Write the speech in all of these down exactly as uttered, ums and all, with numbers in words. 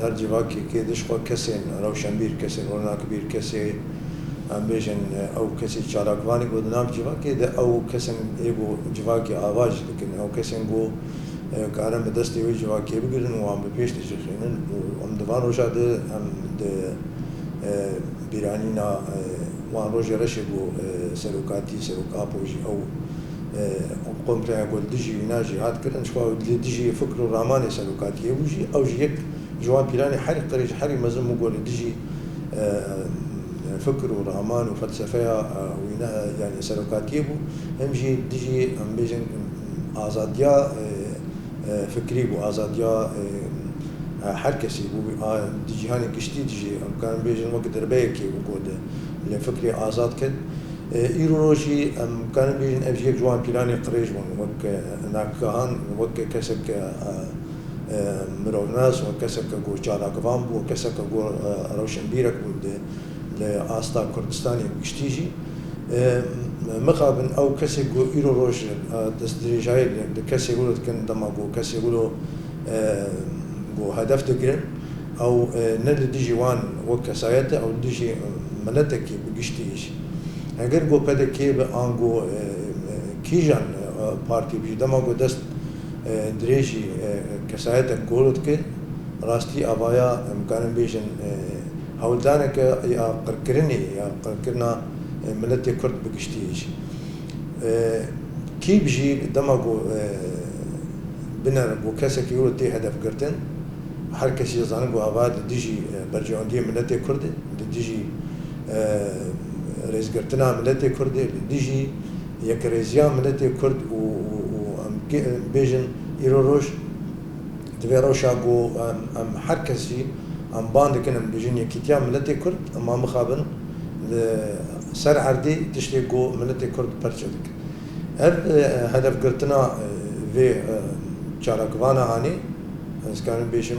Her civakê kê dişxwe kesên rewşenbîr, kesên ronakbîr, kesê, em bêjin, ew kesê çalakvanê ku di nav civakê de ew kesên ê ku civakê ava jî dikin, ew kesên ku, e, karin bi destê wê civakê bigirin û wan bi pêş dicixînin û em di van roja de em di, e, bîranîna, e, wan rojê reşê ku, e, serokatî, Serok Apo jî ew, e, kompleya ku li dijî wîna jî hat kirin, ji xwe li dijî fikr û ramanê serokatiyê bû jî, ew jî yek ji wan pîlanê herî qirêj, herî mezin bû ku li dijî, e, fikr û raman û felsefeya, e, wîna, yanî serokatiyê bû, hem jî dijî, em bêjin, azadiya, e, e, fikrî bû, azadiya, e, e, her kesî bû, a, di cîhanê giştî dijî, em karin bêjin wek dirbeyekê bû ku di, li fikrê azad ket. E, îro rojî em karin bêjin ev jî yek ji wan pîlanê qirêj bûn, wek, e, nagahan, wek kesek, e, e, mirovnas, wek kesek ku çalakvan bû, wek kesek ku, e, rewşenbîrek bû di, li asta Kurdistanê bi giştî jî. E, mixabin ew kesê ku îro roj, e, destdirêjayê li, li kesê wilo dikin, dema ku kesê wilo, e, ku hedef digirin, ew, e, ne li dijî wan wek kesayet e, ew li dijî, e, miletekî bi giştî jî. Heger ku P D K be an ku, e, e, kîjan, e, partî bijî, dema ku dest, e, dirêjî, e, kesayetek ku wilo dike, rastî avaya, em karin bêjin, e, hewldaneke ya qirkirinê, ya qirkirina, e, miletê Kurd bi giştî jî. E, kî bijî dema ku, e, binere ku kesekî wilo tê hedefgirtin, her kesî zanin ku ava li dijî, e, berjewendiyê miletê Kurd e, li dijî, e, rêzgirtina miletê Kurd e, li dijî yekrêziya miletê Kurd û, û, û em kê-, bêjin îro roj Divê rewşa ku em, em her kes jî em ban dikin, em bijin yekîtiya miletê Kurd, ema mixabin li ser erdê tiştê ku miletê Kurd perçe dikin. Ev, e, hedefgirtina, e, vê, e, çalakvana hanê, ez karim bêjim,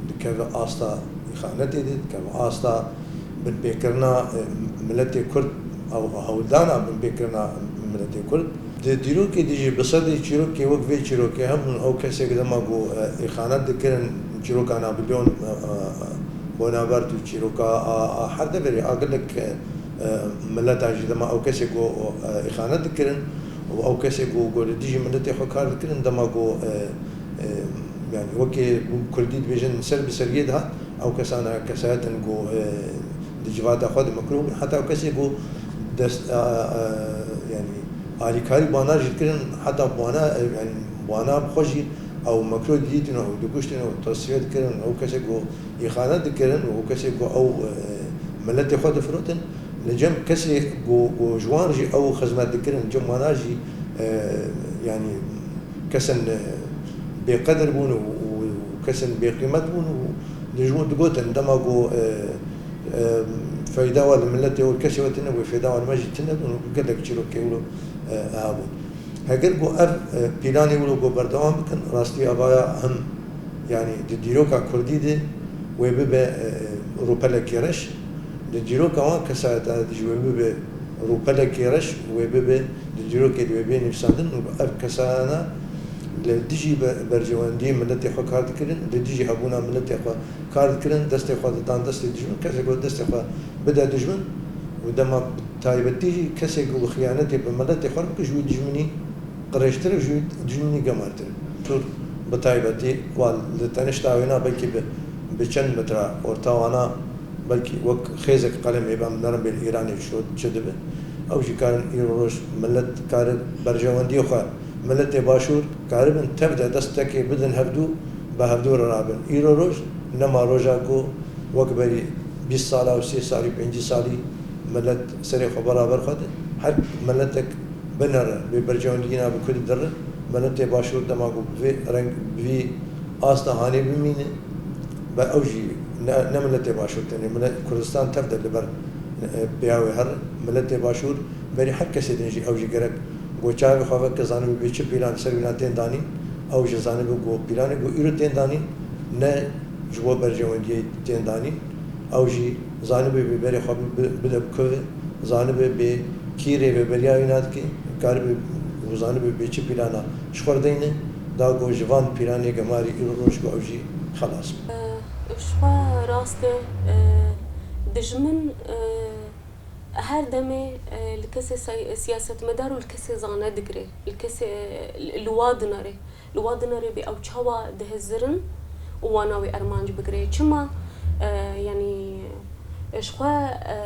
dikeve asta îxanetê de, dikeve asta binpêkirina, e, miletê Kurd, ew hewldana binpêkirina miletê Kurd. Di dîrokê de jî bi sedî çîrokê wek vê çîrokê hebûn, ew kesê ku dema ku, e, îxanet dikirin, çîroka Napoleon, e, e, Bonaparte û çîroka a, a her deverê a gelek, e, e, mileta jî dema ew kesê ku, e, îxanet dikirin û ew kesê ku, ku li dijî miletê xwe kar dikirin, dema ku, e, e, yanî wekî Kurdî dibêjin ser bi seriyê dihat, ew kesana kesayetin ku, e, di civata xwe de mekruh bûn. Heta ew kesê ku dest, a, a, yanî alîkarî bana jî dikirin, heta bana, e, yanî bana bi xwe jî ew mekruh didîtin û dikuştin û tesfiye dikirin. Ew kesê ku îxanet dikirin û ew kesê ku ew, e, miletê xwe difirotin, li cem kesê ku, ku ji wan jî ew xizmet dikirin, cem wana jî, e, yanî kesên, e, bêqedir bûn û, û kesên bêqîmet bûn û li ji wan digotin, dema ku, e, e, feyda we li miletê we, kesê we tune bû, feyda we li me jî tune bûn û gelek çîrokê wilo, e, hebûn. Heger ku ev, e, pîlanê wilo ku berdewam bikin, rastî avaya him, yanî di dîroka Kurdî de wê bibe, e, rûpelekê reş, di dîroka wan kesayeta de jî wê bibe rûpelekê reş, wê bibe di dîrokê de wê bê nivîsandin û ev kesayana li dijî be-, berjewendiyê miletê xwe kar dikirin, li dijî hebûna miletê xwe kar dikirin, destê xwe didan destê dijmin, kesê ku destê xwe bide dijmin û dema bi taybetî jî kesê ku xiyanetê bi miletê xwe bike, ji wî dijminî qirêjtir e, ji wî dijminî gemartir e. Tur bi taybetî, wa li tenişta wêna belkî bi, bi çend metra orta wana belkî wek xêzek qelemê be, em nerin bê li Îranê çi, çi dibe. Ew jî karin îro roj milet kare berjewendiyê xwe, miletê Başûr karibin tev de destekê bidin hevdû, bi hevdû re rabin. Îro roj nema roja ku wek berî bîst sala û sî salî, pêncî salî milet serê xwe beraber xwe de. Her miletek binere, bê berjewendiyê na bi ku didirin, miletê Başûr dema ku bi vê reng, bi vî asta hanê bimîne, be ew jî ne, ne miletê Başûr tenê, milet Kurdistan tev de li ber, e, pêya wê here. Miletê Başûr berî her kesê din jî ew jî gerek ku çavê xwe veke, zanibe bê çi pîlan ser wîna tên danîn, ew jî zanibe ku pîlanê ku îro tên danîn ne ji bo berjewendiyê tên danîn. Ew jî zanibe bê berê xwe bi-, bi-, bide bi ku, zanibe bê kî rêveberiya wî nadike, karibe û zanibe bê çi pîlana ji xwe re deyne, da ku ji van pîlanê gemarî îro roj ku ew jî xelas be. Ji xwe rast e, e, dijmin, e, her demê, e, li kesê say-, siyasetmedar û li kesê zane digire. Li kesê, li, li wa dinarê. Li wa dinarê bê ew çawa dihizirin û wana wê ermanc bigire. Çima, e, yanî, e, ji xwe, e,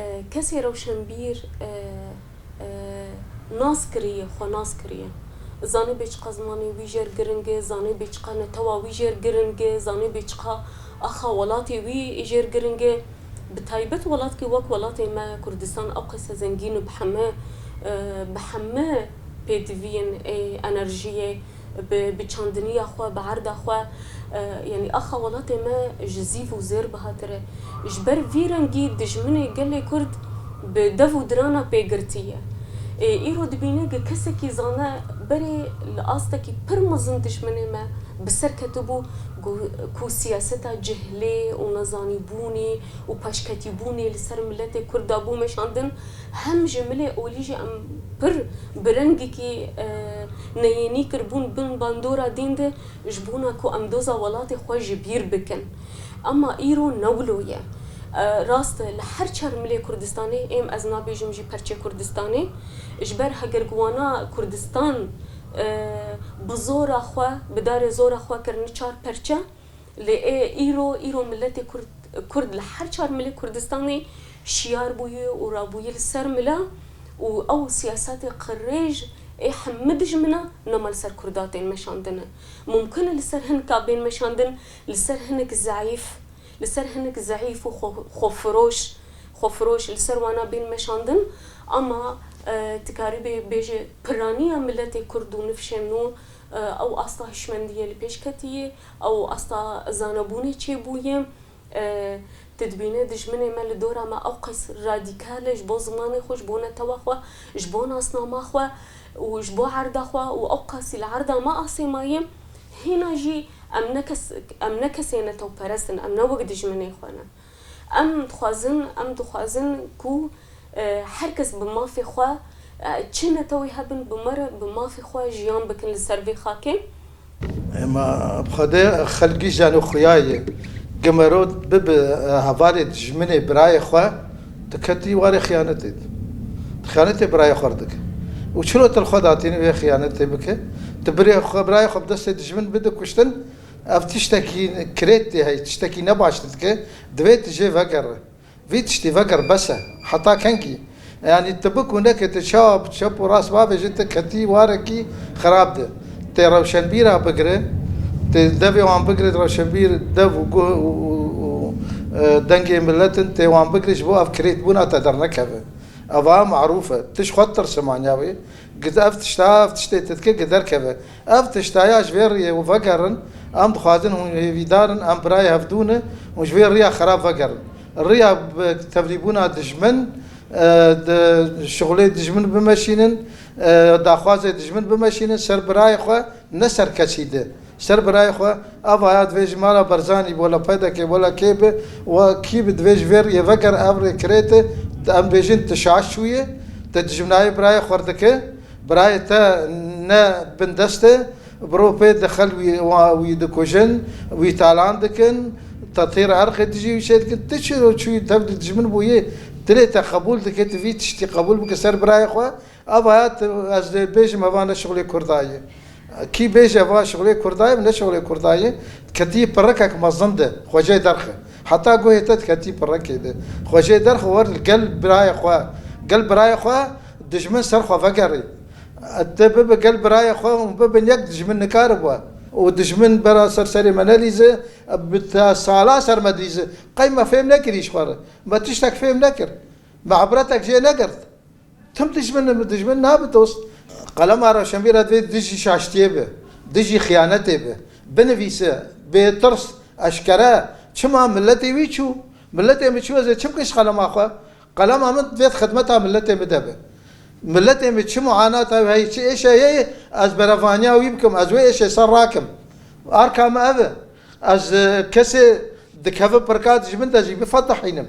e, kesê rewşenbîr, e, e, nas kiriye, xwe nas kiriye. Zanê bê çiqa zimanê wî jêr giring e, zanê bê çiqa netewa wî jêr giring e, zanê bê çiqa axa welatê wî jêr giring e. Bi taybet welatkî wek welatê me Kurdistan ew qese zengîn e, bi heme, e, bi heme pêdiviyên ê enerjiyê, bi, bi çandiniya xwe, bi erda xwe, e, yanî axa welatê me ji zîv û zêr bihatir e. Ji ber vî rengî dijminê gelê Kurd bi dev û dirana pê girtî ye. Ê, îro dibîne ku kesekî zane berê li astekî pir mezin dijminê me bi ser ketibû ku, ku siyaseta cehlê û nezanîbûnê û paşketîbûnê li ser miletê Kurd dabû meşandin, hem ji milê olî jî em pir bi rengekî, e, neyênî kiribûn bin bandora din de ji bona ku em doza welatê xwe ji bîr bikin. Ema îro ne wilo ye. E, rast e, li her çar milê Kurdistanê, êm ez nabêjim jî perçê Kurdistanê, ji ber heger ku wana Kurdistan, e, bi zora xwe, bi darê zora xwe kirine çar perçe, lê ê îro, îro miletê Kurd, Kurd li her çar milê Kurdistanê şiyar bûye û rabûye li ser mila û ew siyasetê qirêj ê hemî dijmina nema li ser Kurda tên meşandine. Mumkin e li ser hinek a bên meşandin, li ser hinek zeîf, li ser hinek zeîf û xwe-, xwefiroş, xwefiroş li ser wana bên meşandin, ama, e, tu karî bê-, bêje piraniya miletê Kurd û nifşên nû, e, ew asta hişmendiyê li pêş ketiye, ew asta zanebûnê çêbûye. E, tu dibîne dijminê me li dora me ew qas radîkal e ji bo zimanê xwe, ji bo netewa xwe, ji bo nasnama xwe û ji bo erda xwe û ew qasî li erda me asê maye. Hêna jî em ne kes, em ne kesê netewperest in, em ne wek dijminê xwe ne. Em dixwazin, em dixwazin ku, e, her kes bi mafê xwe, e, çi netewî hebin, bi me re, bi mafê xwe jiyan bikin li ser vê xakê. Ema bi Xwedê xelkî jane xuya ye. Gemero bibe, e, hevalê dijminê birayê xwe, tu ketî warê xiyanetê de. Tu xiyanetê birayê xwe re dike. Û çilo tu li xwe datînî vê xiyanetê bike? Tu birê xwe, birayê xwe bi destê dijmin bide kuştin, ev tiştekî kirêt tê heye, tiştekî ne baş dike, divê tu jê vegere. Vî tiştî veger bes e. Heta kengî? Yanî tu bik û neke tu çawa bi çep û rast bavêjî, tu ketî warekî xirab de. Tê rewşenbîra bigire, tê devê wan bigire, rewşenbîr dev û guh û, û, û, e, dengê milet in, tê wan bigire ji bo ev kirêtbûna te dernekeve. Eva marûf e. Tu ji xwe tirsimaniya wê. Gid ev tişta, ev tiştê tu dike, gid derkeve. Ev tiştaya ji vê riyê û vegerin, em dixwazin hûn hêvîdar in, em birayê hevdû ne, hûn ji vê riya xerab vegerin. Riya bi tevlîbûna dijmin, e, di şixulê dijmin bimeşînin, e, daxwazê dijmin bimeşînin, ser birayê xwe, ne ser kesî de. Ser birayê xwe, ev aya divê ji mala Barzanî, wela P D K, wela kê be, we kî bi divê ji vê riyê veger, ev rê kirête, em bêjin tu şaş çûye, te dijminayê birayê xwe dike, birayê te ne bindest e, bi ro pê dixel wî, wa, wî dikujin, wî talan dikin, te têr erxê dijî wî şey dikin, tu çiro çûyî tev dijmin bûyê, dilê te qebûl dike, tu vî tiştî qebûl bike ser birayê xwe, Ava ya tu, ez dê bêjim, eva ne şixulê Kurda ye. Kî bêje eva şixulê Kurda ye, ne şixulê Kurda ye, ketî pirikek mezin de, xwe jê derxe. Heta guhê te diketî pirekê de. Xwe jê derxe, wer gel birayê xwe, gel birayê xwe, dijmin ser xwe vegerî. Tu bibe gel birayê xwe û bibin yek, dijmin nikaribe. Û dijmin bera ser serê me nelîze, bi te sala ser me dilîze. Qey me fêm nekirî ji xwe re. Me tiştek fêm nekir. Me ibretek jê negirt. Tim dijmin, dijmin nabe dost. Qelema rewşenbîra divê dijî şaştiyê be, dijî xiyanetê be. Binivîse, bê tirs, eşkere, çima miletê wî çû? Miletê min çû, ez ê çi bikim ji qelema xwe? Qelema min divê xidmeta miletê min de be. Miletê min çi muanata wî heye, çi êşe ye, ez berevaniya wî bikim, ez wê êşê ser rakim. Arka min ev e. Ez, e, kesê dikeve pirka dijmin de jî bifetihînim.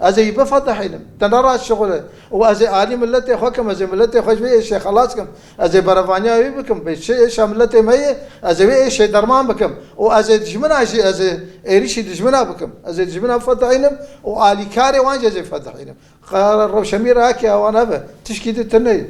Ez ê wî bifedihînim. Te nerat şixule. Û ez ê alî miletê xwe kim, ez ê miletê xwe ji vê êşê xelas kim. Ez ê berevaniya wî bikim. Bê çi êşa miletê me ye, ez ê wê êşê derman bikim. Û ez ê dijmina jî, ez ê êrîşî dijmina bikim. Ez ê dijmina bifedihînim û alîkarê wan jî ez ê bifedihînim. Qara rewşemî rakê awan hebe. Tişkî di tune ye.